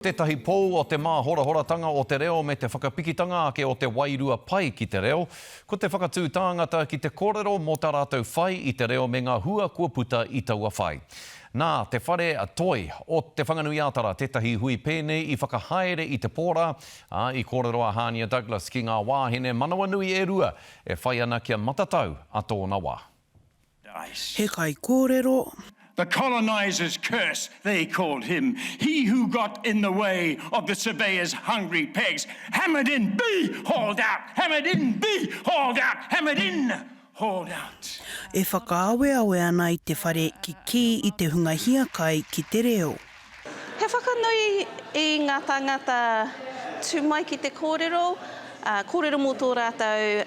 Tētahi pou o te māhorahoratanga o te reo me te whakapikitanga ake o te wairua pai ki te reo, ko te whakatū tāngata ki te kōrero mō tā rātou whai i te reo me ngā hua kua puta i taua whai. Nā Te Whare Toi o Te Whanganui-ā-Tara tētahi hui pēnei i whakahaere i te pō rā, ā, i kōrero a Hānia Douglas ki ngā wāhine manawanui e rua e whai ana kia matatau a tōna wā. He kaikōrero. The coloniser's curse, they called him, he who got in the way of the surveyor's hungry pegs, hammered in, be hauled out, hammered in, be hauled out, hammered in, hauled out. E whakaaweawe ana i te whare kikī i te hunga hiakai ki te reo. He whakanui i ngā tāngata tū mai ki te kōrero, kōrero mō tō rātou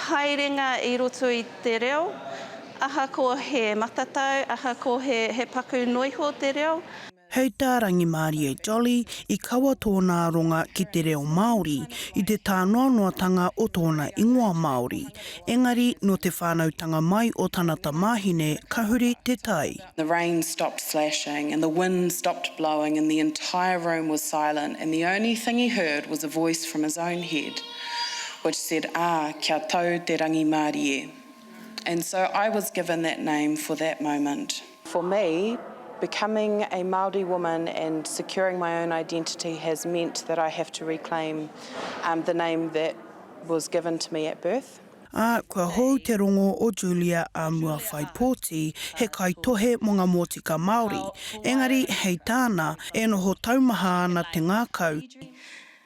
haerenga i roto i te reo, ahakoa he matatau, ahakoa he paku noa iho te reo. Hei tā Rangimārie Jolly, i kawa tōna aronga ki te reo Māori i te tānoanoatanga o tōna ingoa Māori, engari nō te whānautanga mai o tana tamāhine ka huri te tai. The rain stopped slashing and the wind stopped blowing and the entire room was silent and the only thing he heard was a voice from his own head which said, Ah, kia tau te rangimārie. And so I was given that name for that moment. For me, becoming a Māori woman and securing my own identity has meant that I have to reclaim um, the name that was given to me at birth. Ā, kua hou te rongo o Julia Āmuawhaipōti, he kaitohe mō ngā mōtika Māori, engari, hei tāna, e noho taumaha ana te ngākau.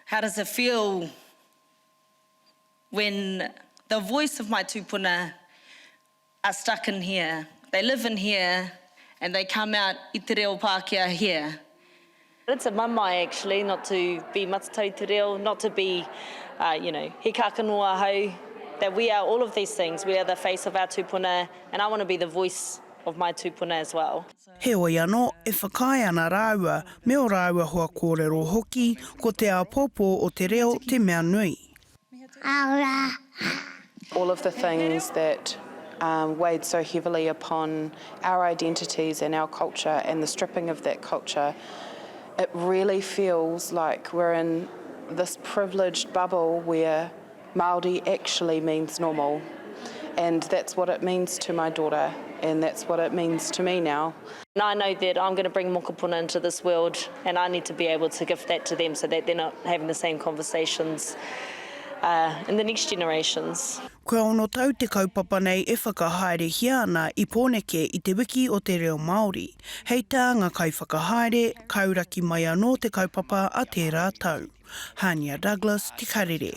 How does it feel when the voice of my tūpuna are stuck in here, they live in here and they come out i te reo Pākehā here. It's a mamae actually not to be matatau te reo, not to be, uh, you know, he kākano ahau, that we are all of these things, we are the face of our tūpuna and I want to be the voice of my tūpuna as well. Heoi anō, e whakaae ana rāua, me ō rāua hoa kōrero hoki, ko te āpōpō o te reo te mea nui. All of the things that um, weighed so heavily upon our identities and our culture and the stripping of that culture, it really feels like we're in this privileged bubble where Māori actually means normal. And that's what it means to my daughter, and that's what it means to me now. And I know that I'm going to bring mokopuna into this world and I need to be able to give that to them so that they're not having the same conversations uh, in the next generations. Kua ono tau te kaupapa nei e whakahaerehia ana i Pōneke i Te Wiki o te Reo Māori. Hei tā ngā kaiwhakahaere, ka auraki mai anō te kaupapa a tērā tau. Hania Douglas, Te Karere.